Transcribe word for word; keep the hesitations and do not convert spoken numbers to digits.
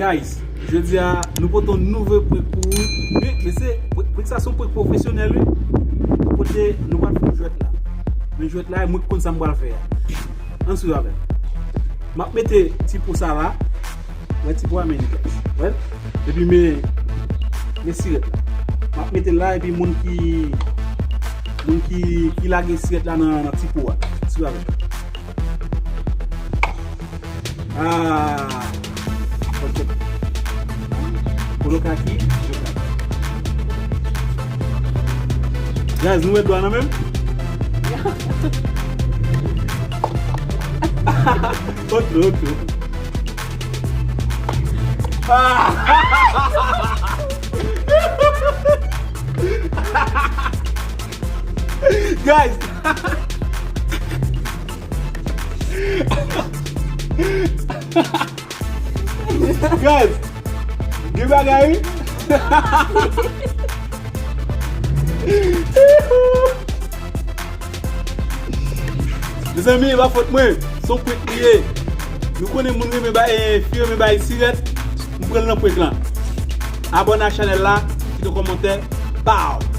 Guys, jodi a nou pote yon nouvo prank pou ou. Men, men se prank sa, se yon prank pwofesyonèl, wi. Kote nou pral fè yon jwèt la. Men jwèt la, mwen ki konn sa m pral fè a. Ann swiv avè m. M ap mete ti po sa la. Wè ti po a, men li, guys. Wè l? Epi men, men sirèt la. M ap mete l la, epi moun ki, moun ki, ki lage sirèt la nan, nan ti po a. Swiv avè m. Ah. Kolo kaki. Guys, nou wè dlo a nan men m? Otro, otro. Ah. Guys. Guys, gen bagay, wi. Mezanmi, e pa fòt mwen, se yon prank li ye. Nou konnen moun renmen bay, eh, fi renmen bay sirèt. M pran l nan prank lan. Abòne a chanèl la, kite yon kòmantè. Pow!